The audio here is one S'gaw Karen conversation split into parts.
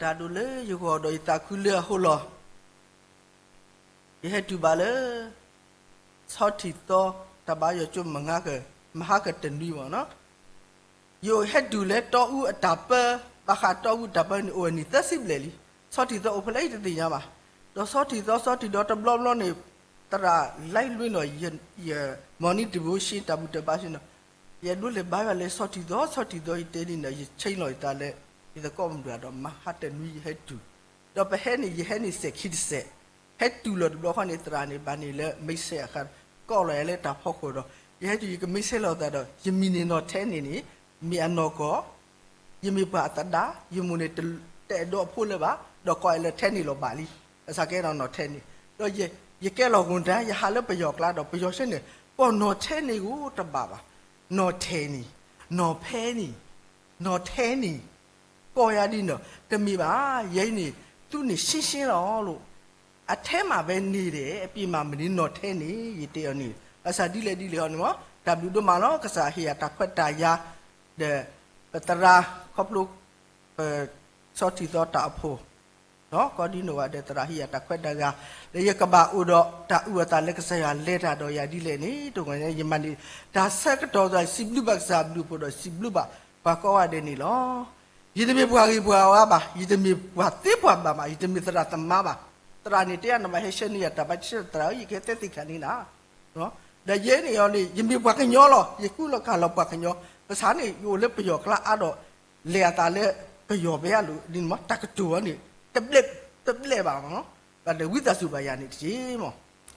တၢ်ဒိၣ်လၢယဂီၢ်ဒီးယသးခုလၢအဃိလီၤ. ယဟဲတုၤဘၣ်လၢ ဆီထံၣ်သီ တၢ်ဘါယွၤကၠိမုၢ်နံၤ မဟါကတနွံဘၣ်နီၤ. ယအိၣ်ဟဲတုၤလၢတီအူအတၢ်ပၢ, ဘၣ်ဃးတီအူအတၢ်ပၢန့ၣ် အိၣ်ဝဲနံၣ်သၢဆံဘျဲၣ်လံ. ဆီထံၣ်သီအိၣ်ဖဲလဲၣ်ယတသ့ၣ်ညါဘၣ်. ဒီးဆီထံၣ်သီ ဆီထံၣ်ဒီးတဘျီဘျီန့ၣ် သရၣ်လဲလွံနီၤ ယ morning devotion တၢ်ဘူၣ်တၢ်ဘါဆ့ၣ်နီၤ, ယအဲၣ်ဒိးလဲၤဘါယွၤလၢဆီထံၣ်သီ ဆီထံၣ်သီ ယတဲဒ်န့ၣ် ယဆ့လီၤယသးလၢ ယသကိးမုၣ်ဒွးဒီး မဟါတနွံယဟဲတုၤ, ဒီးပဟဲန့ၣ် ယဟဲန့ၣ်စဲးခံတစဲး, ဟဲတုၤလီၤတဘျီဃီန့ၣ် သရၣ်န့ၣ် ဘၣ်န့ၣ်လၢ မ့ၢ်ဆဲးအခါ ကိးလီၤယၤလၢတၢ်ဖီခိၣ်ဒီး ယဟဲတုၤယကမ့ၢ်ဆဲးလီၤသးဒီး ယမံၤန့ၣ်နီၢ်ထဲန့ၣ်န့ၣ် မ့ၢ်အနီၢ်ကီၢ် ယမ့ၢ်ပှၤအသဒါ, ယမိၢ်န့ၣ် တအဲၣ်ဒိးအဖိလၢၤဘၣ်, ဒီးကိးယၤလၢထဲန့ၣ်လီၤဘၣ်လံ, ဘၣ်ဆၣ်ကဲနီၢ်နီၢ်ထဲန့ၣ်, ဒီးယကဲလီၤဂိၢ်ဒၣ် ယဟးလၢပယီၤကျါဒီး ပယီၤဆၢန့ၣ် ကိးနီၢ်ထဲန့ၣ်ဧိၤတဘၣ်ဘၣ်, နီၢ်ထဲန့ၣ်, နီၢ်ဖဲန့ၣ်, နီၢ်ထဲန့ၣ်, ကိးယၤဒ်နီၤ, တမ့ၢ်ဘၣ်, ယဲအံၤန့ၣ် သုန့ၣ်ရှင်းရှင်းလီၤလိၤ အထဲမှာပဲနေတယ်, အပြင်မှာမနေ, နီၢ်ထဲန့ၣ် ယတဲအီၤန့ၣ်, ဘၣ်ဆၣ်ဒ်လဲၣ်ဒ်လဲၣ်ဟီန့ၣ်မ့ၢ် တၢ်ဘျုးဒိၣ်မးလီၤ, ကစၢ်ဟ့ၣ်ယၤတၢ်ခွဲးတၢ်ယာ်, ဒီး ပသရၣ်ခီဖျိ ပ ဆီထံၣ်သီတၢ်အိၣ်ဖှိၣ် ဒီးကိးဒ်န့ၣ်ဝဲဒီး သရၣ်ဟ့ၣ်ယၤတၢ်ခွဲးတၢ်ယာ် လၢယကဘၣ်အိၣ်ဒီးတၢ်အုၣ်အသးလၢကစၢ်ယွၤလဲၤတၢ်ဒီးယၤဒ်လဲၣ်န့ၣ်, တဂီၢ်ညါယမၤန့ၣ် တၢ်ဆၢကတီၢ်သး စံးဘျုးဘၣ်ကစၢ်အဘျုးအဖှိၣ်ဒီး စံးဘျုးဘၣ်ပှၤကိးဂၤဒဲးန့ၣ်လီၤ. ယတမ့ၢ်ပှၤဂ့ၤပှၤဝါဘၣ်, ယတမ့ၢ်ပှၤသ့ပှၤဘၣ်ဘၣ်, ယတမ့ၢ်သရၣ်သမါဘၣ်. သရၣ်န့ၣ်တဲယၤ နဘၣ်ဟဲဆှၢန့ၢ်ယၤတၢ်ဘါစၢၤ သရၣ်ဧၢ, ယကဟဲတဲသ့ၣ်ခါန့ၣ်နၤ ဒီးယဲန့ၣ်အီၤန့ၣ် ယမ့ၢ်ပှၤကညီလီၤ, ယကူၣ်လီၤကၢ်လီၤပှၤကညီ, ဘၣ်ဆၣ်န့ၣ် ယအိၣ်လၢပယီၤကျါအါဒီး လဲၤအသးလၢပယီၤဘဲအလိၤဒ်န့ၣ်မ့ၢ် တၢ်ကတိၤအီၤန့ၣ် တဘျဲၣ်, တဘျဲၣ်ဘၣ်မ့ၢ်နီၤ, ဘၣ်ဒီးဝံသးစူၤဘၣ်ယၤန့ၣ်တက့ၢ်မ့ၢ်.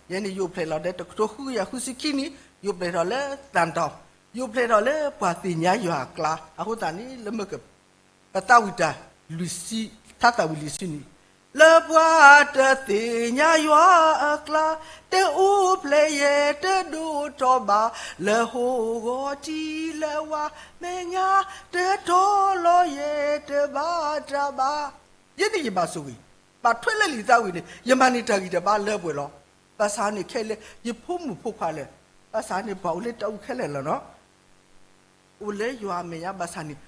ယဲန့ၣ် ယအိၣ်ဖျဲၣ်လီၤဒီး တကထိဃုကယၤဃုဆံခံနံၣ် ယအိၣ်ဖျဲၣ်ထီၣ်လၢသၣ်တီၤ, ယအိၣ်ဖျဲၣ်ထီၣ်လၢပှၤသ့ၣ်ညါယွၤအကျါ, အဃိသတးန့ၣ် လၢမ့ၢ်က ပသးဝံၣ်တၢ်လွံၢ်ဆံ, ထါသးဝံၣ်လွံၢ်ဆံန့ၣ်, လၢပှၤတသ့ၣ်ညါယွၤအကျါ, တအိၣ်ဖျဲၣ်ယဲတဒိၣ်ထီၣ်ဘၣ်, လၢဟီၣ်ဂီၤထံးလၢဝါမဲာ်ညါ, တတီၤလီၤယဲတဘၣ်တၢ်ဘၣ်. ယဲန့ၣ်ယဘၣ်ဆိၣ်ဂ့ၤ, ဘၣ်ထွဲလၢလံာ်သးဝံၣ်န့ၣ် ယမၤန့ၢ်တၢ်ဂံၢ်တၢ်ဘါလၢပှဲၤလီၤ. ဘၣ်ဆၣ်န့ၣ်ခဲလၢာ် ယဖိမုၣ်ဖိခွါလဲၣ်, ဘၣ်ဆၣ်န့ၣ် ပှၤအိၣ်လၢတၢ်အူခဲလၢာ်လီၤနီၤ အိၣ်လၢယွၤအမဲာ်ညါဘၣ်ဆၣ်န့ၣ်,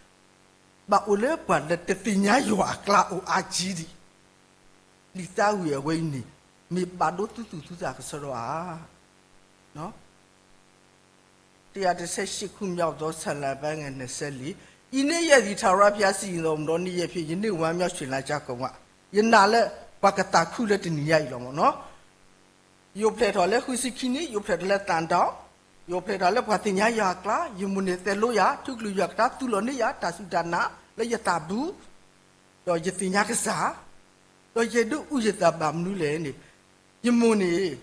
ဘၣ်အိၣ်လၢပှၤလၢတသ့ၣ်ညါယွၤအကျါအိၣ်အါကံဒံး, လံာ်သးဝံၣ်အဝဲအံၤန့ၣ် မ့ၢ်ဘၣ်ဒိသူၣ်သူၣ်သူသးကစီဒီဧါ. တရာတဆယ့်ရှစ်ခု မြောက်သောဆာလံပိုင်းငယ်နှစ်ဆယ့်လေး, ယနေ့ယသည် ထာဝရဘုရားစီရင်တော်မူသောနေ့ရက်ဖြစ် ယနေ့ဝမ်းမြောက်ရွှင်လန်းကြောင်းကို ယနာ်လၢပှၤကသးခုလၢတနံၤညါအံၤလီၤမ့ၢ်နီၤ. ယအိၣ်ဖျဲၣ်ထီၣ်လၢဃုဆံခံနံၣ်, ယအိၣ်ဖျဲၣ်ထီၣ်လၢသၣ်တီၤ, ယအိၣ်ဖျဲၣ်ထီၣ်လၢပှၤသ့ၣ်ညါယွၤအကျါ, ယမိၢ်န့ၣ်သိၣ်လိယၤ, ထူးကလုၢ်ယွၤကထါသူၣ်လီၤန့ၢ်ယၤ တၢ်စူၢ်တၢ်နာ်လၢယသးပူၤ, ဒီးယသ့ၣ်ညါကစၢ်, ဒီးယဒုးအုၣ်ယသးဘၣ်မနုၤလဲၣ်န့ၣ်, ယမိၢ်န့ၣ်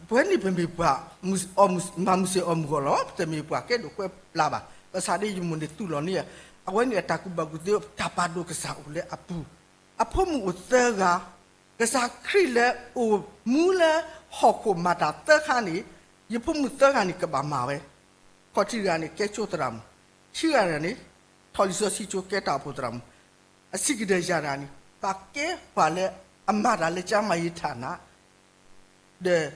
ပဝဲန့ၣ်ပမ့ၢ်ပှၤ မၤမုၢ်ဆ့ၣ်အီၣ်မုၢ်ဂီၢ်လီၤ, ပတမ့ၢ်ပှၤကဲဒိၣ်ကွဲပျါဘၣ်. ဘၣ်ဆၣ်ဒီးယမိၢ်န့ၣ်သူၣ်လီၤန့ၢ်ယၤ, အဝဲန့ၣ်အတၢ်ကူၣ်ဘၣ်ကူၣ်သ့ တၢ်ပာ်ဒိၣ်ကစၢ်အိၣ်လၢအပူၤ, အဖိမုၣ်အိၣ်သၢဂၤ, ကစၢ်ခရံာ်လၢအိၣ်မူလၢဟီၣ်ခိၣ်မၤတၢ်သၢခါန့ၣ်, ယဖိမုၣ်သၢဂၤန့ၣ် ကဘၣ်မၤဝဲ, ခီၣ်ထံးတဂၤန့ၣ် ကဲကၠိသရၣ်မုၣ်, ခံဂၤန့ၣ် ထီၣ်လံာ်စီဆှံကၠိကဲတၢ်အိၣ်ဖှိၣ်သရၣ်မုၣ်, အဆံးကတၢၢ်ယၤတဂၤန့ၣ် ဘၣ်ကဲပှၤလၢအမၤတၢ်လၢကျန်းမာရေးဌာန ဒီး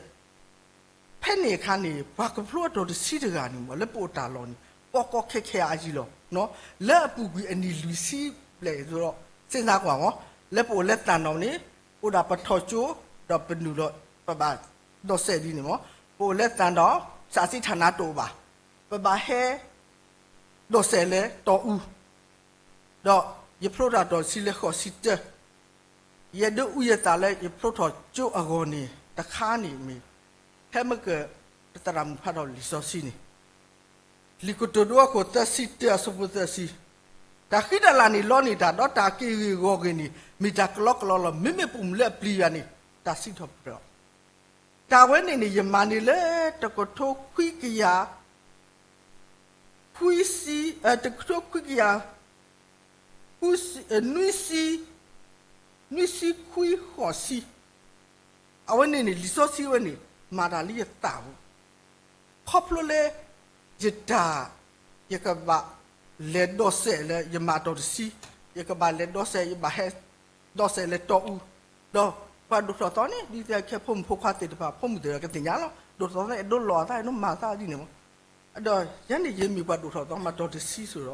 ဖဲန့ၣ်အခါန့ၣ် ပှၤကဖျိအတီၤတဆံတဂၤန့ၣ်မ့ၢ် လၢပအိၣ်တၢ်လီၢ်န့ၣ် ကီကီခဲခဲအါအါလီၤ. လၢအပူၤကွံာ်အနံၣ်လွံၢ်ဆံဘျဲၣ်အသိးဒီး စ့ၢ်နာ်ကွၢ်မ့ၢ် လၢပအိၣ်လၢသၣ်တီၤန့ၣ် အိၣ်ဒၣ်ပထီၣ်ကၠိ ဒီးပနုာ်လီၤ ပဘၣ်ဒိးစဲးဒ်န့ၣ်မ့ၢ် ပအိၣ်လၢသၣ်တီၤ စးစ့ထၣ်နါတအိၣ်ဘၣ် ပဘၣ်ဟဲ ဒိးစဲးလၢတီအူ ဒီးယဖျိထီၣ်တီၤတဆံလၢဃိးဆံတၢ, ယဒုးအုၣ်ယသးလၢယဖျိထီၣ်ကၠိအဂီၢ်န့ၣ် တခါန့ၣ်မ့ၢ် ဖဲမ့ၢ်က ပသရၣ်မုၣ်ဖးထီၣ်လံာ်စီဆှံန့ၣ်, လံာ်ကတိၤဒိအခိၣ်သၢဆံတၢအဆၢဖိသၢဆံ, တၢ်ဃံတၢ်လၤန့ၣ်လီန့ၢ်တၢ် ဒီးတၢ်က့ၢ်ဂ့ၢ်ဂီၢ်ဂ့ၢ်န့ၣ် မ့ၢ်တၢ်ကလီကလီလီၤ. မ့မ့ၢ်ပိာ်မုၣ်လၢအပျံၤယွၤန့ၣ် တၢ်စံးထီၣ်ပတြၢၤ တၢ်ဝဲန့ၣ်န့ၣ် ယမၤန့ၢ်လၢတကထိခွံကယၤ ခွံဆံ, တကထိခွံကယၤ နွံဆံ, နွံဆံခွံဃိးဆံ, အဝဲန့ၣ်န့ၣ် လံာ်စီဆှံဝဲန့ၣ် မၤတၢ်လၢယသးပူၤ, ခီဖျိလၢ ယတၢ် ယကဘၣ်လဲၤဒိးစဲးလၢ ယမၤတီၤတဆံ, ယကဘၣ်လဲၤဒိးစဲး ယဘၣ်ဟဲ ဒိးစဲးလၢတီအူ, ဒီးပှၤဒိၣ်ထီၣ်သီန့ၣ် ဒ်သိးခဲဖိမုၣ်ဖိခွါသ့ၣ်တဖၣ် ဖိမုၣ်သ့ၣ်တဖၣ်ကသ့ၣ်ညါလီၤ. ဒိၣ်ထီၣ်သီန့ၣ် အဲၣ်ဒိးလီၤအသး အဲၣ်ဒိးမၤသးဒ်န့ၣ်မ့ၢ်, ဒီးယဲန့ၣ် ယမ့ၢ်ပှၤဒိၣ်ထီၣ်သီ မၤတီၤတဆံစိၤ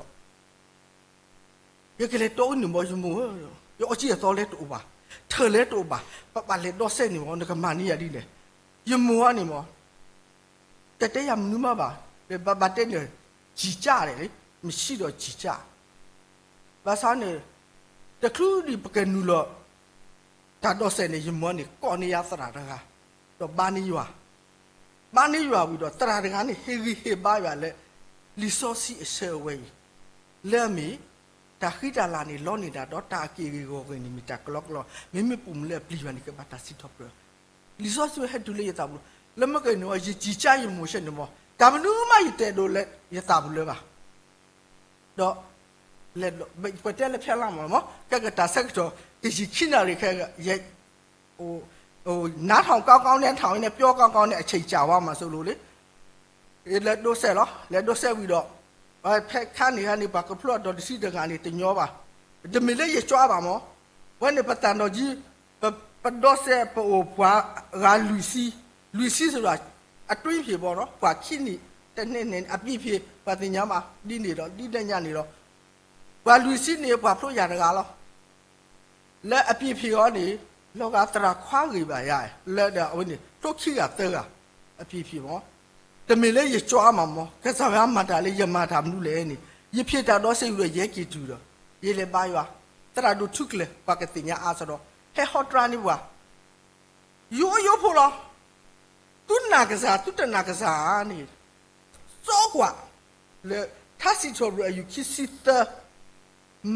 ဒီး ယကလဲၤတီအူန့ၣ်မ့ၢ် ယမိၢ်ဧၢ, ယအီၣ်ကံၢ်အသီလဲတအိၣ်ဘၣ်, ထၢၣ်လဲတအိၣ်ဘၣ်, ပဘၣ်လဲၤဒီးစဲးန့ၣ်မ့ၢ် နကမၤန့ၢ်ယၤဒ်လဲၣ်. ယမိၢ်ဧါန့ၣ်မ့ၢ် တတဲယၤမနုၤမးဘၣ်, ဘၣ်ဘၣ်တဲန့ၣ် ကံၢ်ကၢ်ဒဲးလံ, မ့ၢ်ဆံးဒီးကံၢ်ကၢ်, ဘၣ်ဆၣ်န့ၣ် တချုးဒံးပကနုာ်လီၤ တၢ်ဒီးစဲးန့ၣ် ယမိၢ်န့ၣ် ကိးန့ၢ်ယၤသရၣ်တဂၤ, ဒီးဘါန့ၢ်ယွၤ, ဘါန့ၢ်ယွၤဝံၤဒီး သရၣ်တဂၤန့ၣ် ဟ့ၣ်ဂံၢ်ဟ့ၣ်ဘါယွၤလၢ လံာ်စီဆှံအဆၢအဝဲအံၤ, လၢအမ့ၢ် တၢ်ဃံတၢ်လၤန့ၣ် လီန့ၢ်ဒၣ်ဒီး တၢ်အက့ၢ်အဂီၤဂ့ၤန့ၣ် မ့ၢ်တၢ်ကလီကလီ, မ့မ့ၢ်ပိာ်မုၣ်လၢအပျံၤယွၤန့ၣ် ကဘၣ်တၢ်စံးထီၣ်ပတြၢၤ, လံာ်စီဆှံဟဲတုၤလၢယသးပူၤ, လၢမ့ၢ်ကဲန့ၣ် ယကံၢ်ကၢ်ယမိၢ်ဆဲန့ၣ်မ့ၢ် တၢ်မနုၤမးယတဲဒိးလၢယသးပူၤလၢၤဘၣ် ဒီး ပတဲလၢဖဲလၢ်မးမ့ၢ် ကဲကတၢ်ဆၢကတီၢ် ကယံာ်ခံနၣ်ရံၣ်ခဲ ယ နားထောင်ကောင်းကောင်းနဲ့ ထောင်ရင်းနဲ့ ပြောကောင်းကောင်းနဲ့ အချိန်ကြာသွားမှာစိုးလို့လေ, လဲၤဒိးစဲးလီၤ, လဲၤဒိးစဲးဝံၤဒီး ဖဲခါန့ၣ်ခါန့ၣ် ပှၤကဖျိအတီၤတဆံတဂၤန့ၣ် တညီဘၣ်, တမ့ၢ်လၢယကၠွါဘၣ်မ့ၢ်, ဝဲန့ၣ်ပသးနီၣ်ကံ ပဒီးစဲးပအိၣ်ပှၤဂၤလွံၢ်ဆံ, လွံၢ်ဆံစ့ၢ်ကီး အတွင်းဖော်ပေါ့နော်, ပှၤခံနံၣ်တနံၣ်န့ၣ် အပြင်ဖော် ပှၤသ့ၣ်ညါမး ဒ်န့ၣ်ဒီး ဒ်လဲၣ်ညါန့ၣ်ဒီး ပှၤလွံၢ်ဆံန့ၣ် ပှၤဖျိယၤတဂၤလီၤ. လၢအပြင်ဖော်အီၤန့ၣ် လီၤဂာ်သရၣ်ခွါဂ့ၤဘၣ်ယၤ, လၢဒီးအဝဲန့ၣ် ဖျိခံဂၤသၢဂၤ အပြင်ဖော်မး, တမ့ၢ်လၢယကၠွါမးမ့ၢ်, ကစၢ်ယွၤမၤတၢ်လၢယမၤတၢ်မနုၤလဲၣ်န့ၣ် ယဖံးတၢ်ဒီးစဲးဝံၤဒီး ယဟဲက့ၤတုၤဒီး ယလဲၤဘါယွၤ, သရၣ်ဒိၣ်ထူကလဲၤ ပှၤကသ့ၣ်ညါအါစ့ၢ်ဒီး ဟဲဟီတြါန့ၢ်ပှၤ ယိယိဖိလီၤ. သုနာ်ကစၢ် သုတနာ်ကစၢ်ဧါန့ၣ်, စီကွၢ် လၢထါစံးထီၣ်ပတြၢၤအယူၢ်ခံဆံသၢ,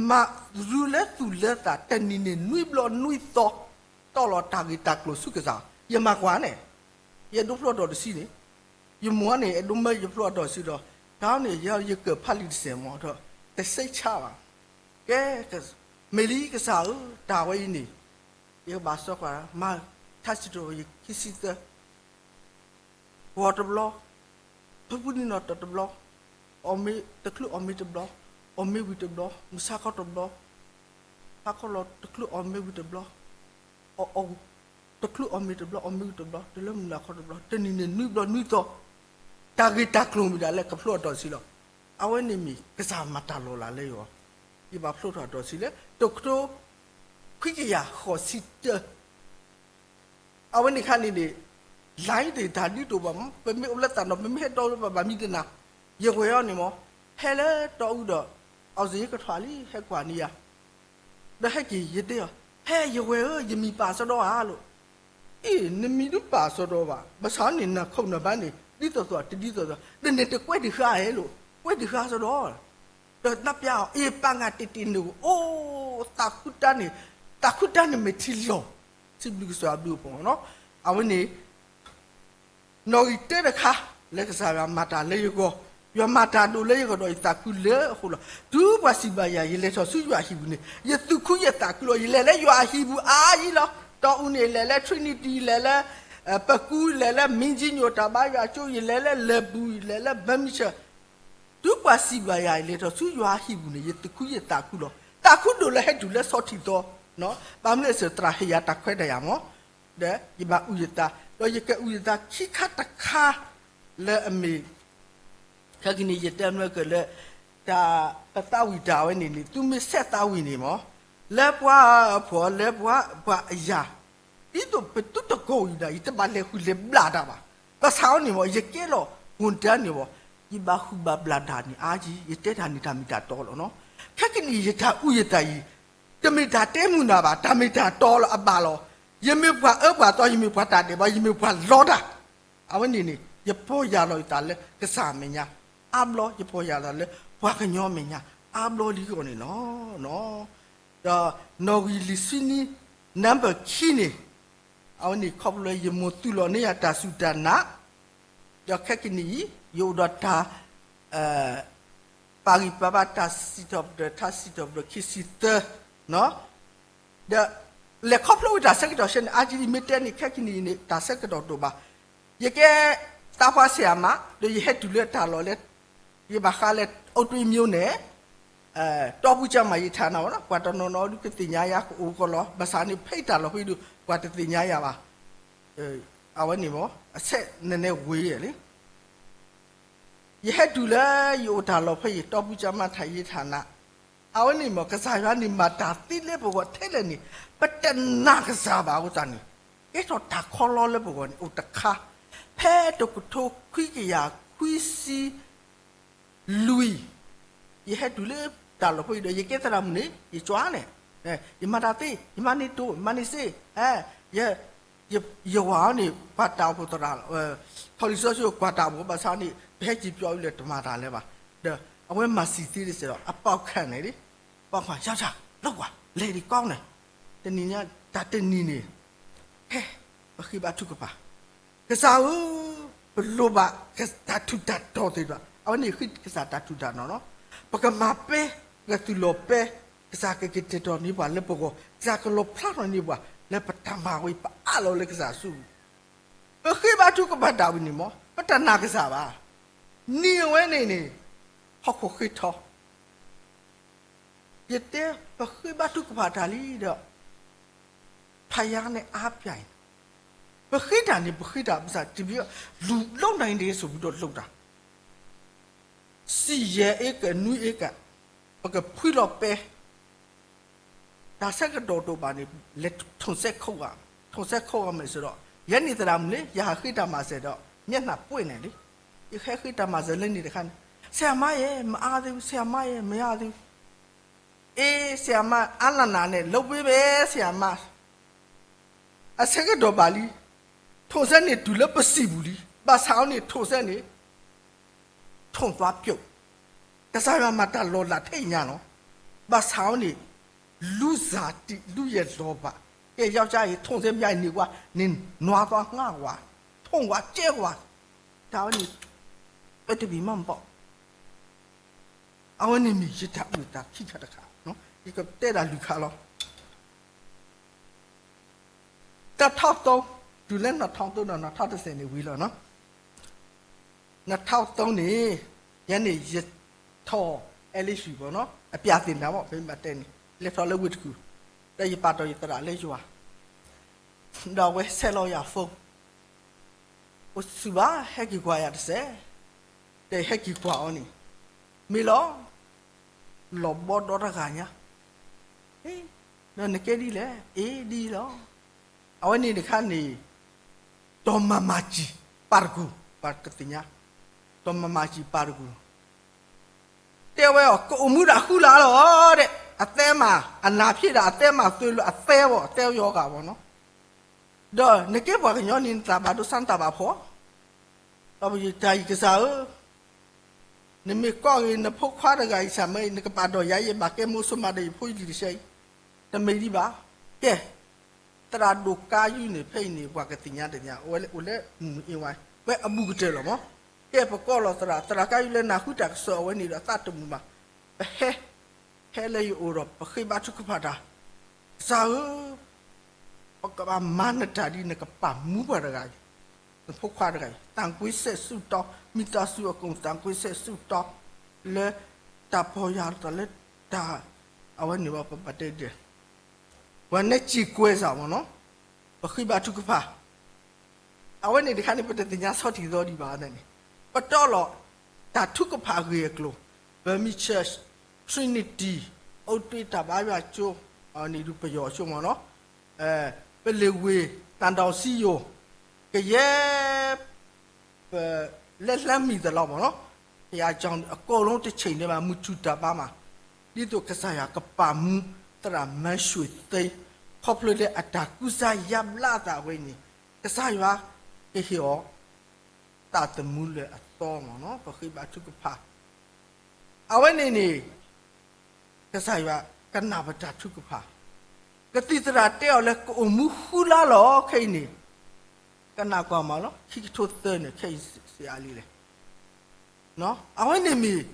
မၤရူလၢသူၣ်လၢသး တနံၤန့ၣ်နွံဘျီနွံသီ, တီၢ်လီၤတၢ်ဂ့ၢ်တၢ်ကျိၤဆူကစၢ်, ယမၤကွၢ်န့ၣ်, ယအဲၣ်ဒိးဖျိအတီၤတဆံန့ၣ်, ယမိၢ်န့ၣ် အဲၣ်ဒိးမၢယဖျိအတီၤတဆံဒီး, တၢ်န့ၣ် ယကၢၢ်ဖးလံာ်တစဲးမ့ၢ်ဒီး, တစိတ်ချပါ, ကဲ, မ့ၢ်လံကစၢ်ဧၢ, တၢ်ဝဲအံၤန့ၣ် ယကဘၣ်စီကွၢ် မၤထါစံးထီၣ်ပတြၢၤခံဆံသၢ, ဂီၤတဘျီ, ဖုဖုနံၤနီၢ်တီၢ်တဘျီ, အီၣ်မ့ၤတချုးအီၣ်မ့ၤတဘျီ, အီၣ်မ့ၤဝံၤတဘျီ, မုၢ်ဆါခီတဘျီ, ဟါခီလီၤတချုးအီၣ်မ့ၤဝံၤတဘျီ, အီၣ် တချုးအီၣ်မ့ၤတဘျီ အီၣ်မ့ၤဝံၤတဘျီ တုၤလၢမုၢ်နၤခီတဘျီ တနံၤန့ၣ်နွံဘျီနွံသီ, တၢ်ဂ့ၢ်တၢ်ကျိၤမ့ၢ်ဒၣ်လၢကဖျိအတီၤတဆံလီၤ. အဝဲန့ၣ်မ့ၢ်ကစၢ်မၤတၢ်လီၤလးလၢယဂီၢ်, ယဘၣ်ဖျိထီၣ်အတီၤတဆံလၢ တကထိခွံကယၤဃိးဆံတၢ အဝဲန့ၣ်ခါန့ၣ်န့ၣ်, လၢတၢ်ဒ်သိးဘၣ်မး ပမ့ၢ်အိၣ်လၢသးဒီး ပမ့ၢ်ဟဲတီအူလၢပှၤဘၣ်မံတနၤ, ယဝဲၢ်အီၤန့ၣ်မး, ဟဲလၢတီအူဒီး, အီၣ်စ့ကထွါလံ ဟဲကွၢ်န့ၢ်ယၤ, ဒီးဟဲက့ၤယတဲအီၤ, ဟဲယဝဲၢ်ဧၢ ယမံၤပာ်စ့ၢ်ဒီးဧါလိၤ, အ့ၣ် နမံၤဒုးပာ်စ့ၢ်ဒီးဘၣ် ဘၣ်ဆၣ်န့ၣ် နခိၣ်နဘါန့ၣ် ဒ်သိးသိးတဒ်သိးသိး ဒီးန့ၣ်တကွဲးတဃါဧါလိၤ, ကွဲးတဃါစ့ၢ်ဒီး ဒီးနပျါအီၤ အ့ၣ်ပာ်ငါတ့ၢ်တ့ၢ်န့ၣ်အိၣ် သးခုတၢ်န့ၣ်, သးခုတၢ်န့ၣ်မ့ၢ်ထံလီၤ, စံးဘျုးကစၢ်ယွၤဘျုးအဖှိၣ်နီၤ, အဝဲန့ၣ် နီၣ်ဂံၢ်တၢတခါ လၢကစၢ်ယွၤမၤတၢ်လၢယဂီၢ်, ယွၤမၤတၢ်ဒိၣ်လၢယဂီၢ်ဒီးယသးခုလၢအဃိလီၤ. တုၤပှၤစံးဘၣ်ယၤ ယလဲၤထီၣ်ဆူယွၤအဟံၣ်ပူၤန့ၣ် ယသူၣ်ခုယသးခုလီၤ. ယလဲၤလၢယွၤအဟံၣ်ပူၤအါယံၤလီၤ. တီအူန့ၣ် လဲၤလၢ Trinity လဲၤလၢ ပကူ လဲၤလၢ မင်းကြီးမြို့ တၢ်ဘါယွၤကၠိ ယလဲၤလၢ လဲၤပူၤ ယလဲၤလၢ ဘၢမံဆၢၣ် တုၤပှၤစံးဘၣ်ယၤ ယလဲၤထီၣ်ဆူယွၤအဟံၣ်ပူၤန့ၣ် ယသူၣ်ခုယသးခုလီၤ. သးခုဒိၣ်လၢဟဲတုၤလၢဆီထံးသီ, ဘၣ်မနုၤအစၢၤ သရၣ်ဟ့ၣ်ယၤတၢ်ခွဲးတၢ်ယာ်မး, ဒီးယဘၣ်အုၣ်ယသး, ဒီးယကအုၣ်ယသးခံခါတခါ လၢအမ့ၢ် ခဲကနံၣ် ယတဲမၢကလၢ တၢ်ပသးဝံၣ်တၢ်ဝဲန့ၣ်န့ၣ် သုမ့ၢ်ဆဲးသးဝံၣ်န့ၣ်မး, လၢပှၤအဖှီၣ် လၢပှၤအယာ်, ဒ်သိးပသုတကိးအံၤဒၣ် ယတဘၣ်လဲၤဃုာ်လဲၤဘျၣ်တၢ်ဘၣ်. ဘၣ်ဆၣ်အီၤန့ၣ်မး ယကဲလီၤ ဝန်ထမ်း န့ၣ်မး, ယဘၣ်ဃုာ်ဘၣ်ဘျၣ်တၢ်န့ၣ် အါကံ, ယတဲတၢ်န့ၣ်တၢ်မ့ၢ်တၢ်တီလီၤနီၤ. ခဲကနံၣ် ယတၢ်အုၣ်ယသးအံၤ တမ့ၢ်တၢ်တဲမုာ်နၤဘၣ်, တၢ်မ့ၢ်တၢ်တီလီၤအဘၣ်လီၤ. ယမ့ၢ်ပှၤအၢပှၤသီ, ယမ့ၢ်ပှၤတၢ်ဒဲးဘး, ယမ့ၢ်ပှၤလီတၢ်, အဝဲန့ၣ်န့ၣ် ယပီၢ်ယၢ်လီၤယသးလၢကစၢ်အမဲာ်ညါ အါဘျီ, ယပီၢ်ယၢ်လီၤလၢပှၤကညီအမဲာ်ညါ အါဘျီလံအဂီၢ်န့ၣ်လီၤ. ဒီးနီၣ်ဂံၢ်လွံၢ်ဆံနွံ နံပါတ်ခံန့ၣ်, အဝဲန့ၣ်ခီဖျိလၢယမိၢ်သူၣ်လီၤန့ၢ်ယၤတၢ်စူၢ်တၢ်နာ်, ဒီးခဲကနံၣ်အံၤ ယအိၣ်ဒီးတၢ် ပာ်ဂံၢ်ပာ်ဘါတၢ်စံးထီၣ်ပတြၢၤ ထါစံးထီၣ်ပတြၢၤခံဆံသၢ, ဒီးလဲၤခီဖျိဝံၤတၢ်ဆၢကတီၢ်ဆဲန့ၣ် အါကံ မ့ၢ်တဲန့ၣ် ခဲကနံၣ်အံၤန့ၣ် တၢ်ဆၢကတီၢ်တအိၣ်ဘၣ်. ယကဲသးပှၢ်ဆဲးအမး ဒီးယဟဲတုၤလၢတၢ်လီၢ်လၢ ယဘၣ်ဃးလၢ အုပ်ချုပ်ရေးမြို့နယ် တီပူစၢမၤယံၤထးနၤဝဲနီၤ, ပှၤတနီၤနီၤဒုးကသ့ၣ်ညါယၤကအိၣ်ကီးလီၤ. ဘၣ်ဆၣ်န့ၣ် ဖဲယတၢ်လီၢ်ဖဲဒုး ပှၤတသ့ၣ်ညါယၤဘၣ်. အဝဲန့ၣ်မး အဆဲးနနဲဝ့ၤလံ ယဟဲတုၤလၢယအိၣ်တၢ်လီၢ်ဖဲအံၤ တီပူစၢမၤယံၤထးနၤ, အဝဲန့ၣ်မ့ၢ် ကစၢ်ယွၤန့ၣ်မၤတၢ်သ့လၢပဂီၢ်ထဲလဲၣ်န့ၣ် ပတနာ်ကစၢ်ဘၣ်အဃိသတးန့ၣ် ကဲထီၣ်တၢ်ခီလီလၢပဂီၢ်န့ၣ် အိၣ်တခါ, ဖဲတကထိခွံကယၤခွံဆံလွံၢ် ယဟဲတုၤလၢတၢ်လီၢ်ဖိအံၤဒီး ယကဲသရၣ်မုၣ်န့ၣ် ယကၠွါန့ၣ်, ယမၤတၢ်သ့, ယမၤန့ၢ်တိၢ်, ယမၤန့ၢ်စ့, ယဝၤအီၤန့ၣ် ကွၢ်တၢ်အိၣ်ဖှိၣ်သရၣ်, ထီၣ်လံာ်စီဆှံကွၢ်တၢ်အိၣ်ဖှိၣ်ဘၣ်ဆၣ်န့ၣ် ပဟဲက့ၤပျီအံၤလၢတမၤတၢ်လၢၤဘၣ်. ဒီးအဝဲမၤစံးသ့ဒ်စဲးဒီး အပေါက်ခံန့ၣ်လံ, အပေါက်ခံ ယောက်ျား လုပ်ကွာ လံာ်ဒံးကီန့ၣ်, တနံၤညါ တၢ်တနံၤန့ၣ် ဟဲ ပဃ့ဘါထုကဖၣ်, ကစၢ်ဧၢ, ပလိၣ်ဘၣ်တၢ်ထူးတၢ်တီၤသ့ၣ်တဖၣ်, အဝဲန့ၣ်ဃ့ကစၢ်တၢ်ထူးတၢ်တီၤနီၤ, ပကမၤပဲ, ပကသူၣ်လီၤပဲ, ကစၢ်ကကတဲာ်ကတီၤန့ၢ်ပှၤလၢပဂီၢ်, ကစၢ်ကလီၣ်ဖျါထီၣ်န့ၢ်ပှၤလၢပတၢ်မၤဝဲ ပအးလီၤလၢကစၢ်စုပူၤ, ပဃ့ဘါထုကဖၣ်တၢ်ဝဲန့ၣ်မ့ၢ် ပတနာ်ကစၢ်ဘၣ်. နံၤအဝဲန့ၣ်န့ၣ် ဟီၣ်ခိၣ်ဃ့ထီ ယတဲ ပဃ့ဘါထုကဖၣ်တၢ်လံဒီး ဖယါန့ၣ်အါပၠးအံၤ, ပဃ့တၢ်န့ၣ် ပဃ့တၢ်ပစၢ်တဘျီ လူၤလိနၤအံၤန့ၣ် စိၤပူၤဒီးလိတၢ် စံၣ်ယဲၢ်အ့ကၢၣ် နွံအ့ကၢၣ်, ပကဖှံလီၤပဲ, တၢ်ဆၢကတီၢ်တအိၣ်ဘၣ်န့ၣ် လဲၤထိၣ်စဲခိၣ်ဂၤ, ထိၣ်စဲခိၣ်ဂၤမ့ၢ်စ့ၢ်ဒီး ယဲန့ၣ်သရၣ်မုၣ်လံ ယဟးဃ့တၢ်မၤစၢၤဒီး မျက်နှာပွင့်န့ၣ်လံ, ယဟဲဃ့တၢ်မၤစၢၤလၢန့ၣ်တခါန့ၣ် ဆရာမရေ မအါသေးဘူး ဆရာမရေ မအါသေးဘူး အေး ဆရာမ အါနးနးနဲ့ လုပ်ပေးမယ် ဆရာမ အဆၢကတီၢ်ဘၣ်လံ, ထိၣ်စဲန့ၣ်တုၤလၢပစံာ်ပူၤလံ, ဘၣ်ဆၣ်အီၤန့ၣ်ထိၣ်စဲန့ၣ် ထိၣ်သွားပြုတ်, ကစၢ်ယွၤမၤတၢ်လီၤလးထဲအံၤညါလီၤ, ဘၣ်ဆၣ်အီၤန့ၣ် လူစၢ်တံၢ်လူယဲၢ်လီၤဘၣ်, ကဲ ယောက်ျားအံၤ ထိၣ်စဲမယါအံၤန့ၣ်ကွၢ် နနွါသွားငါးဝါ, ထိၣ်ဝါကဲဝါ, တၢ်ဝဲန့ၣ် ပဲတဘံၣ်မ့ၢ်ဘီ အဝဲန့ၣ်မ့ၢ်ယတၢ်အုၣ်သးခံခါတခါ, ယကတဲဒၣ်လွံၢ်ခါလီၤ. တၢ်ထီၣ်သိ, တုၤလၢနထီၣ်သိဒီးနထီၣ်တစဲးန့ၣ်ဝံၤလီၤနီၤ. နထီၣ်သိန့ၣ် ယဲန့ၣ်ယထီၣ် အဲလ့ၡံၣ်ဘီနီၤ အပျးသ့ၣ်နၤဘီ ပမ့ၢ်ဘၣ်တဲန့ၣ် လဲၤထီၣ်လၢဝ့ၢ်တကူၣ်, ဒီးယပာ်တီၢ်ယသရၣ်လၢယွၤ ဒီးအဝဲဆဲးလီၤယၤ phone, အိၣ်ဆူၣ်ဘၣ် ဟဲက့ၤကွၢ်ယၤတစဲး, ဒီးဟဲက့ၤကွၢ်အီၤန့ၣ် မ့ၢ်လီၤ, လီၤဘီဒီတဂၤညါ, ဒီးနကဲဒ်လဲၣ်, အ့ဒ်လီၤ, အဝဲန့ၣ်တခါန့ၣ် တီၢ်မၤမၤစံာ်ပၢ်တကူၣ်, ပှၤကသ့ၣ်ညါ, တီၢ်မၤမၤစံာ်ပၢ်တကူၣ် တဲဝဲအီၤ ကအိၣ်မူဒၣ်ဃုလါလီၤဒီး အသဲမၤ အနၢ်ဖံးဒၣ် အသဲမၤသုလၢအသဲဘီ အသဲယီၤဂၤဘီနီၤ, ဒီးနကဲပှၤကညီန့ၣ် နသးဘၣ်ဒိဆါ နသးဘၣ်ဖှီၣ်, ဒီးပယတၢ်အံၤကစၢ်ဧၢ, နမ့ၢ်ကီၢ်ဂ့ၤ နဖိခွါတဂၤအံၤ ဆၢမ့ၢ် နကပာ်ဒီးယၤယဲၢ်ဘၣ် ကဲမိၢ်ဆိမးဒီးယဖိယလံၤတဆဲအံၤ, တမ့ၢ်ဒံးဘၣ်, ကဲ သရၣ်ဒိၣ်ကါယုၢ်န့ၣ် ဖဲအံၤန့ၣ် ပှၤကသ့ၣ်ညါတသ့ၣ်ညါ အဝဲအိၣ်လၢမုၢ်အ့ဝါ ဝဲအဘူးကတၢၢ်လီၤမး, ကဲပကိးလီၤသရၣ် သရၣ်ကါယုၢ်လၢနၢ်ဟူတၢ်ကစီၣ်အဝဲန့ၣ်ဒီး သးတမုာ်ဘၣ်, ပဟဲ ဟဲလၢယအိၣ်ဒီး ပဃ့ဘါထုကဖၣ်တၢ်, ကစၢ်ဧၢ, ပကဘၣ်မၤနတၢ်ဒ်နကပာ်မူပှၤတဂၤအံၤ, နဖိခွါတဂၤအံၤ သံကွင်းစက်ဆုတောင်း, မိသားစုအကုန် သံကွင်းစက်ဆုတောင်း, လၢတၢ်ပီၢ်ယၢ်လီၤသးလၢတၢ်, အဝဲန့ၣ်ဘၣ်ပဘၣ်တဲဒ်လဲၣ်, ပှၤနဲက့ၤကွဲစၢ်မးနီၤ, ပဃ့ဘါထုကဖၣ် အဝဲန့ၣ်တခါန့ၣ် ပတသ့ၣ်ညါဆီၣ်တံၢ်သီဒံးဘၣ်န့ၣ်, ပတီၢ်လီၤ တၢ်ထုကဖၣ်အဂ့ၢ်အကျိၤ, Burmese Church, Trinity, အိၣ်တ့ၢ်တၢ်ဘါယွၤကၠိ, န့ၣ်ဒုးပယီၤကၠိမးနီၤ, ပလ့ၣ်ဝ့ၢ် သံတောင်စည်းရုံး, ကယဲၢ် ပလဲၤလၢမံၤသလီမးနီၤ, ဘုရားကျောင်း အကုန်လုံးတစ်ချိန်တည်းမှာ မုၢ်ထူၣ်တၢ်ဘါမှာ, ဒ်သိးကစၢ်ယွၤကပာ်မူ သရၣ်မန်းရွှေသိန်း, ခီဖျိလၢအတၢ်ကူစါယါဘျါသးအဝဲန့ၣ်, ကစၢ်ယွၤကဟ့ၣ်အီၤ သးသမူလၢအသီမးနီၤ, ပဃ့ဘါထုကဖၣ် အဝဲန့ၣ်န့ၣ် ကစၢ်ယွၤကနၣ်ပတၢ်ထုကဖၣ်, ကသံၣ်သရၣ်တဲအီၤလၢ ကအိၣ်မူဃုလါလီၤ ခဲအံၤန့ၣ်, ကနၣ်ကွၢ်မးလီၤ ခံကထိသၢန့ၣ် ခဲအံၤစံးအါလံလဲၣ်, အဝဲန့ၣ်မ့ၢ်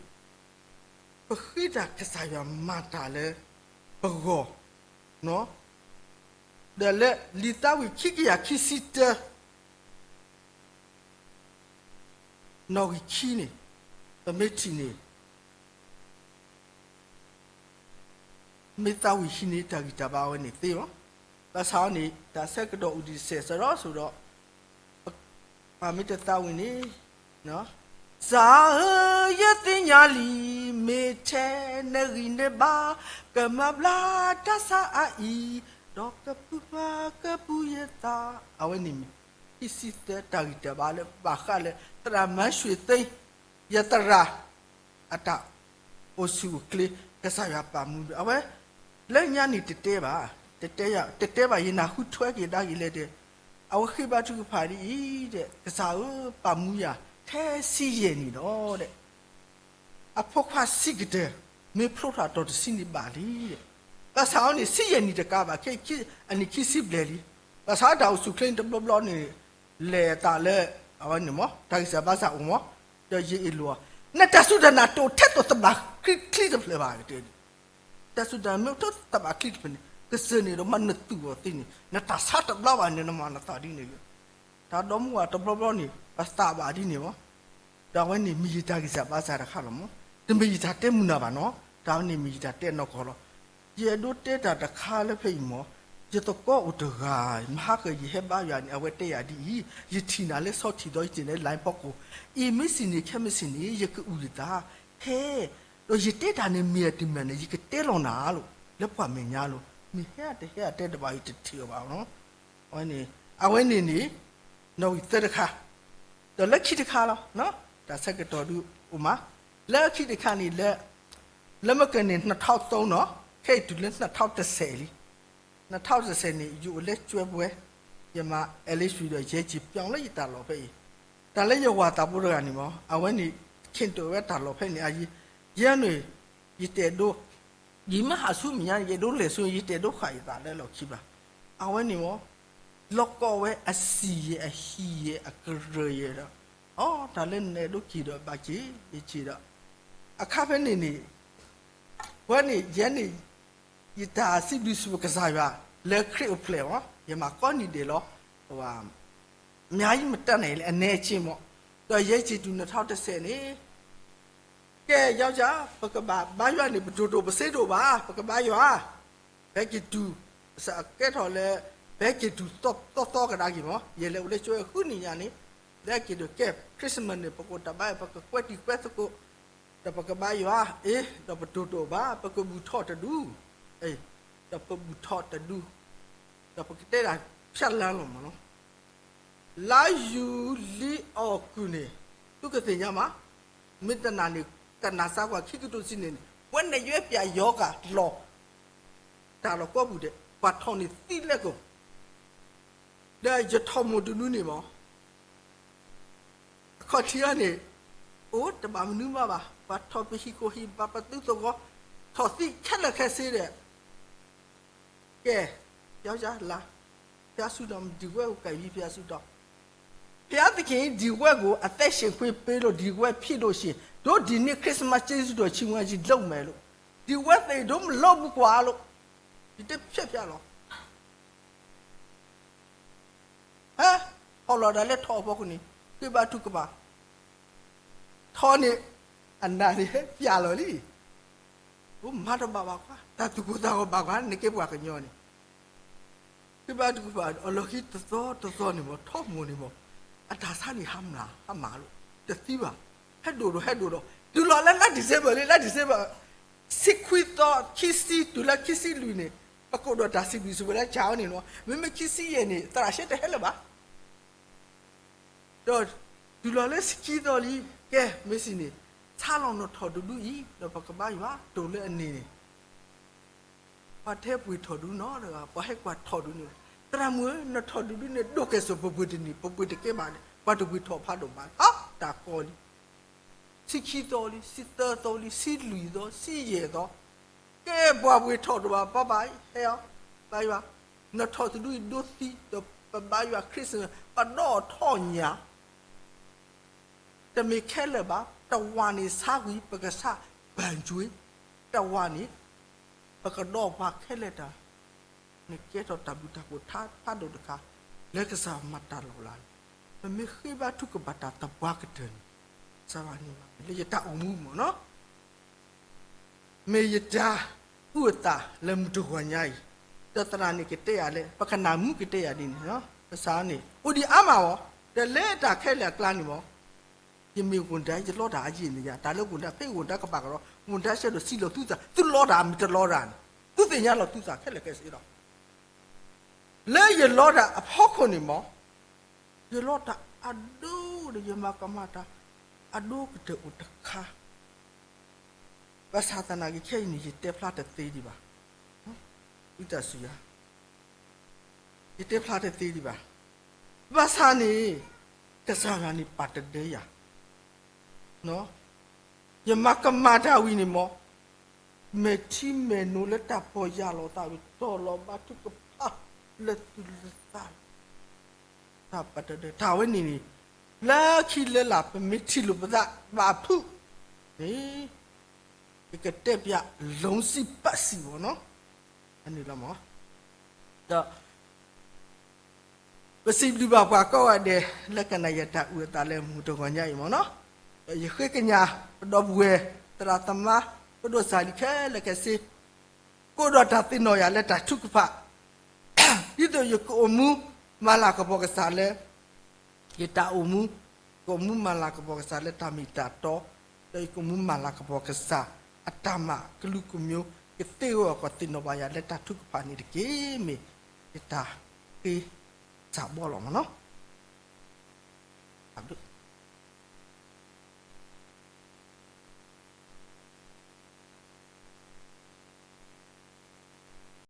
ပဃ့တၢ်ကစၢ်ယွၤမၤတၢ်လၢပဂီၢ်, ဒီးလၢလံာ်သးဝံၣ်ခံကယၤခံဆံတၢ နီၣ်ဂံၢ်ခံန့ၣ်, ပမ့ၢ်ထံၣ်န့ၣ် မ့ၢ်သးဝံၣ်ဟံးန့ၢ်တၢ်ဂံၢ်တၢ်ဘါအဝဲန့ၣ်သ့လီၤ. ဘၣ်ဆၣ်အီၤန့ၣ် တၢ်ဆၢကတီၢ်အိၣ်ဒံးစဲးစရီဆိဒီး ပမ့ၢ်တသးဝံၣ်န့ၣ်, ကစၢ်ဧၢ, ယသ့ၣ်ညါလံ, မ့ၢ်ထဲနဂံၢ်နဘါ ကမၤဘျါတၢ်ဆါအါအံၤ, ဒီးကပုၢ်မၤကပုၢ်ယသး, အဝဲန့ၣ်မ့ၢ် ခံဆံသၢတၢ်ဂံၢ်တၢ်ဘါလၢဘၣ်ဃးလၢ သရၣ်မၤရွှ့ၣ်သ့ ယသရၣ် အတၢ်အိၣ်ဆူၣ်အိၣ်ချ့ ကစၢ်ယွၤပာ်မူဒီး အဝဲ လၢညါန့ၣ်တတဲဘၣ်, တတဲယၤ, တတဲဘၣ် ယနၢ်ဟူထွဲက့ၤဒၣ်က့ၤလဲၣ်ဒီး အဝဲဃ့ဘါထုကဖၣ်ဒ်အံၤဒီး ကစၢ်ဧၢ ပာ်မူယၤထဲဆံယဲၢ်နံၣ်ဒီး အဖိခွါဆံးကတၢၢ် မ့ၢ်ဖျိထီၣ်အတီၢ်တဆံန့ၣ်ဘၣ်လံဒီး ဘၣ်ဆၣ်အဝဲန့ၣ် ဆံယဲၢ်နံၣ်တကးဘၣ် ခဲအံၤ အနံၣ်ခံဆံဘျဲၣ်လံ, ဘၣ်ဆၣ်တၢ်အိၣ်ဆူၣ်အိၣ်ချ့န့ၣ်တဘျီဘျီန့ၣ် လဲၤအသးလၢ အဝဲန့ၣ်မ့ၢ် တၢ်ဂံၢ်စၢ်ဘါစၢ်အိၣ်မ့ၢ်, ဒီးယအ့ၣ်လိာ်အီၤ, နတၢ်စူၢ်တၢ်နာ်တအိၣ်ထဲသိးသဘၣ်ချံတဖျၢၣ်ဘၣ် ကတဲန့ၣ် တၢ်စူၢ်တၢ်နာ်မ့ၢ်အိၣ်ထဲသဘၣ်ချံတဖျၢၣ်န့ၣ် ကစၢၢ်န့ၣ်ဒီးမၤနသူၣ်အီၤသ့န့ၣ် နတၢ်ဆါတဘျါဘၣ်န့ၣ် နမၤနသးဒ်န့ၣ်, တၢ်ဒီမါဝၤတဘျီဘျီန့ၣ် ပသးဘၣ်ဒ်န့ၣ်မ့ၢ်, ဒီးအဝဲန့ၣ်မ့ၢ်ယတၢ်ဂံၢ်စၢ်ဘါစၢ်တခါလီၤမ့ၢ်, တမ့ၢ်ယတၢ်တဲမုာ်နၤဘၣ်နီၤ, တၢ်ဝဲန့ၣ်မ့ၢ်ယတၢ်တဲနီၢ်ကီၢ်လီၤ. ယအဲၣ်ဒိးတဲတၢ်တခါလၢဖဲအံၤမ့ၢ်, ယသကိးအိၣ်တဂၤ မဟါဃၢၤယဟဲဘါယွၤန့ၣ် အဝဲတဲယၤဒ်အံၤ, ယထံၣ်နၤလၢဆီထံၣ်ဒီးယထံၣ်နၤလၢ line ဖီခိၣ်, အံၤမ့ၢ်စံးန့ၣ် ခဲမ့ၢ်စံးန့ၣ် ယကအုၣ်ယသး, ဟဲ, ဒီးယတဲတၢ်န့ၣ်မ့ၢ်အတမ့ၢ်န့ၣ် ယကတဲလီၤနၤလီၤ, လၢပှၤမဲာ်ညါလီၤ, မ့ၢ်ဟဲတဟဲအတဲတဘၣ် ယတထံၣ်အီၤဘၣ်နီၤ. အဝဲန့ၣ်, အဝဲန့ၣ်န့ၣ်, နီၣ်ဂံၢ်သၢတခါ, ဒီးလၢခံတခါလီၤ, တၢ်ဆၢကတီၢ်ဒုးအိၣ်မး, လၢခံတခါန့ၣ်လၢ, လၢမ့ၢ်ကန့ၣ် နှစ်ထောင့်သုံး နီၤ, ခဲအံၤတုၤလၢ နှစ်ထောင့်တစ်ဆယ် လံ, နှစ်ထောင့်တစ်ဆယ် န့ၣ် ယအိၣ်လၢကၠွဲဘှဲ, ယမါအဲလ့ၡူဒီး ယဲက့ၤပျီလၢယတၢ်လီၢ်ဖဲအံၤ, တၢ်လၢယဝၤသးဖိတဂၤန့ၣ်မ့ၢ် အဝဲန့ၣ် ခ့ၣ်တိၣ်ဝဲတၢ်လီၢ်ဖဲန့ၣ်အယံၤ, ယဲန့ၣ်, ယတအဲၣ်ဒိး ယမ့ၢ်ဟးဆူမဲာ်ညါန့ၣ် ယအဲၣ်ဒိးလဲၤဆူ ယတအဲၣ်ဒိးဃၣ်ယသးလၢလီၢ်ခံဘၣ်. အဝဲန့ၣ်မ့ၢ်, လီၤကီဝဲအစံာ်ယဲ အဟံၣ်ယဲ အကရၢၢ်ယဲဒီး, အိၣ်တၢ်လၢနအဲၣ်ဒိးက့ၤဒီးဘၣ်က့ၤ ယက့ၤဒီး, အခါဖဲန့ၣ်န့ၣ်, ဝဲန့ၣ်ယဲန့ၣ်, ယတၢ်စံးဘျုးစံးဖှိၣ်ကစၢ်ယွၤ လၢခရံာ်အိၣ်ဖျဲၣ်မ့ၢ် ယမၤကိးနံၣ်ဒဲးလီၤ, မၤယံမတၤန့ၣ်လၢအနဲက့မ့ၢ်, ဒီးယဲက့ၤတုၤ နှစ်ထောင့်တစ်ဆယ် န့ၣ် ကဲ ယက ပကဘၣ်ဘါယွၤန့ၣ် ပတိၢ်တိၢ်ပစ့ဒိၣ်ဘၣ် ပကဘါယွၤ, ဖဲက့ၤတုၤ, ကဲထီၣ်လၢ, ဖဲက့ၤတုၤသီသီကဒါက့ၤမ့ၢ် ယဲၢ်လဲၤအိၣ်လၢကၠိဝဲဃုနံၣ်ညါန့ၣ်, လၢက့ၤတုၤကဲ Christmas န့ၣ် ပကအိၣ်တၢ်ဘါ ပကကွဲတံၤကွဲသကိး, ဒီးပကဘါယွၤ, အ့ ဒီးပတိၢ်တိၢ်ဘၣ် ပကဘူၣ်ထီၣ်တဒူ, ဒီးပဘူၣ်ထီၣ်တဒူ, ဒီးပကတဲဒၣ်ဖၠၣ်လါလီၤမ့ၢ်နီၤ လါယူၤလံအီၣ်ကုၢ်န့ၣ်, သုကသ့ၣ်ညါမး, မ့ၢ်တနၤန့ၣ်, ကနၣ်စါကွၢ်ခံကတိၤစံးန့ၣ်န့ၣ် ပဝဲနယွဲပၠးယီၤကၤလီၤ, တၢ်လီၢ်ကိးပူၤဒဲး ပှၤထီၣ်န့ၢ်သံလဲၣ်ကိၣ်, ဒီးယထီၣ်မိၢ်တဒူန့ၣ်မး အခီၣ်ထံးအီၤန့ၣ်, အိၣ်တဘၣ်မနုၤမးဘၣ် ပှၤထီၣ်ပဟံၣ်ခိၣ်ဟံၣ်ဘါပသူသဝီ, ထီၣ်သံခဲလၢာ်ခဲဆ့ဒီး ကဲ, ယကလါ, ဖျါဆူဒီး ဒ်ဝဲအိၣ်ကဲယံၤဖျါဆူဒီး, ဘုရားသခင် ဒ်ဝဲကို အသက်ရှင်ခွင့်ပေးလို့ ဒ်ဝဲဖြစ်လို့ရှိရင် တို့ဒီနှစ် ခရစ်စမတ် ကျေးဇူးတော်ချီးမွမ်းခြင်း လုပ်မယ်လို့, ဒ်ဝဲသ့ၣ်ဒိမလိဘူးကွာလို့, ယတဖျဲၣ်ဖျါလီၤ ဟဲ, ဟီၣ်လီၤဒၣ်လၢထီၣ်အဖီခိၣ်န့ၣ်, ဃ့ဘါထုကဖၣ်, ထီၣ်န့ၣ်, အနၢ်န့ၣ် ပျၢ်လီၤလံ, အိၣ်မၤတဘၣ်ဘၣ်ကွၢ်, တၢ်သူၣ်ကိၢ်သးဂီၤဘၣ်ကွၢ်, နကဲပှၤကညီန့ၣ်, ဃ့ဘါထုကဖၣ် အလီၢ်ခံတသီတသီန့ၣ်မး ထီၣ်မိၢ်န့ၣ်မး, အတၢ်ဆါန့ၣ်ဟါမၢ်ဟါမၢ်လီၤ, တသံဘၣ်, ဟဲဒိၣ်ဒီးဟဲဒိၣ်ဒီး တုၤလီၤလၢလါ December လံ လါ December ဆံခွံသီ ခံဆံ တုၤလၢခံဆံလွံၢ်န့ၣ်, ပကအိၣ်ဒီးတၢ်စံးဘျုးစံးဖှိၣ်လၢကၠီန့ၣ်လီၤ, မ့မ့ၢ်ခံဆံယဲၢ်န့ၣ် သရၣ်ရှဲတဟဲလၢၤဘၣ်, ဒီးတုၤလီၤလၢဆံခံသီလံ, ကဲ မ့ၢ်စံးန့ၣ်, ဆါလီၤနထီၣ်တဒူအံၤ ဒီးပကဘါယွၤတိၢ်လၢအန့ၣ်န့ၣ် ပှၤတဟဲပှ့ၤထီၣ်ဒူနီတဂၤ, ပှၤဟဲကွၢ်ထီၣ်ဒူန့ၣ်, သရၣ်မုၣ်ဧၢ, နထီၣ်ဒူဒူန့ၣ် ဒိၣ်ကဲၣ်ဆိးပပှ့ၤတန့ၢ်, ပပှ့ၤတကဲဘၣ်န့ၣ် ပှၤတပှ့ၤထီၣ်ဖးဒိၣ်မး, ဟါ, တၢ်ကီလံ, ဆံခံသီလံ, ဆံသၢသီလံ, ဆံလွံၢ်သီ, ဆံယဲၢ်သီ, ကဲပှၤပှ့ၤထီၣ်ဒိၣ်ဘၣ်, ပၢ်ပၢ်အံၤ ဟဲအီၤ, ဘါယွၤ, နထီၣ်တဒူအံၤဒိသံ, ဒီးပဘါယွၤ Christmas ပဒီးထီၣ်ညၣ် တမ့ၢ်ခဲလၢာ်ဘၣ်, တဝာ်န့ၣ်ဆါဝံၤ ပကဆါဘၣ်ကွ့ၢ်, တဝာ်န့ၣ် ပကဒီးပှၤခဲလၢာ်တၢ်, နကဲထီၣ်တၢ်ဘျုးတၢ်ဖှိၣ်ဖးဒိၣ်တခါ လၢကစၢ်မၤတၢ်လီၤလးန့ၣ်, ပမ့ၢ်ဃ့ဘါထုကဖၣ်တၢ်သပှၢ်ကတၢၢ်န့ၣ်, ကစၢ်ယွၤန့ၣ်မၤလၢယတၢ်အိၣ်မူမ့ၢ်နီၤ မ့ၢ်ယတၢ်အုၣ်အသးလၢမုၢ်တဂီၤညါအံၤ, ဒီးသရၣ်န့ၣ်ကတဲယၤလၢ ပကနၣ်မူကတဲယၤဒ်န့ၣ်, ကစၢ်န့ၣ် အိၣ်ဒံးအါမးအီၤ, ဒီးလၢတၢ်ခဲလၢာ်အကျါန့ၣ်မ့ၢ်, ယမ့ၢ်ဝံၤဒၣ် ယလီတၢ်အယံာ်န့ၣ်ယါ, တၢ်လၢဝံၤဒၣ် ဖဲဝံၤဒၣ်ကဘၣ်ကဒီး, ဝံၤဒၣ်ဆဲးဒီးစံးလီၤသုသး, သုလီတၢ်မ့ၢ်တလီတၢ်န့ၣ်, သုသ့ၣ်ညါလီၤသုသးခဲလၢာ်ခဲဆ့လီၤ. လၢယလီတၢ်အဖီခိၣ်န့ၣ်မ့ၢ်, ယလီတၢ်အဒိဒီး ယမၤကမၣ်တၢ်အဒိကတၢၢ်အိၣ်တခါ, ဘၣ်ဆၣ်သနာ်က့ ခဲအံၤန့ၣ် ယတဲဖျါတသ့ဒံးဘၣ်. ဝံသးစူၤယၤ, ယတဲဖျါတသ့ဒံးဘၣ်. ဘၣ်ဆၣ်န့ၣ် ကစၢ်ယွၤန့ၣ်ပာ်တဒၢယၤ, ယမၤကမၣ်တၢ်ဝံၤန့ၣ်မ့ၢ်, မဲာ်ထံမဲာ်နိလၢတၢ်ပီၢ်ယၢ်လီၤသးဝံၤ တီၢ်လီၤဘၣ်ထုကဖၣ်လၢသုလၢသးလီၤ. တၢ်ပာ်တဒၢတၢ်ဝဲန့ၣ်န့ၣ်, လၢခံလၢလာ် ပမ့ၢ်ထံၣ်လိာ်ပသးဘၣ်ဖုးန့ၣ်, ယကတဲပၠး လီၤစံးပာ်စံးဝဲနီၤ, အန့ၣ်လီၤမ့ၢ်, ဒီး ပစံးဘျုးဘၣ်ပှၤကိးဂၤဒဲး လၢကနၣ်ယတၢ်အုၣ်အသးလၢ မုၢ်တဂီၤညါအံၤမ့ၢ်နီၤ, ဒီးယဃ့ကညး ပဒီပုၢ်ဝဲၢ် သရၣ်သမါ ပဒိၣ်စၢ်လံခဲလၢာ်ခဲဆ့ ကအိၣ်ဒီးတၢ်သ့ၣ်နီၣ်ယၤလၢတၢ်ထုကဖၣ်, ဒ်သိးယကအိၣ်မူမၤလၤကပီၤကစၢ်လၢ ယတၢ်အိၣ်မူ, ယကအိၣ်မူမၤလၤကပီၤကစၢ်လၢတၢ်မ့ၢ်တၢ်တီ, ဒီးယကအိၣ်မူမၤလၤကပီၤကစၢ် အတၢ်မၤကလုာ်ကမျိုး ကသ့အဂီၢ်ကီးသ့ၣ်နီၣ်ဘၣ်ယၤလၢတၢ်ထုကဖၣ်န့ၣ်တက့ၢ်. မ့ၢ်ယတၢ်ဃ့စၢ်ဘီလီၤမ့ၢ်နီၤ.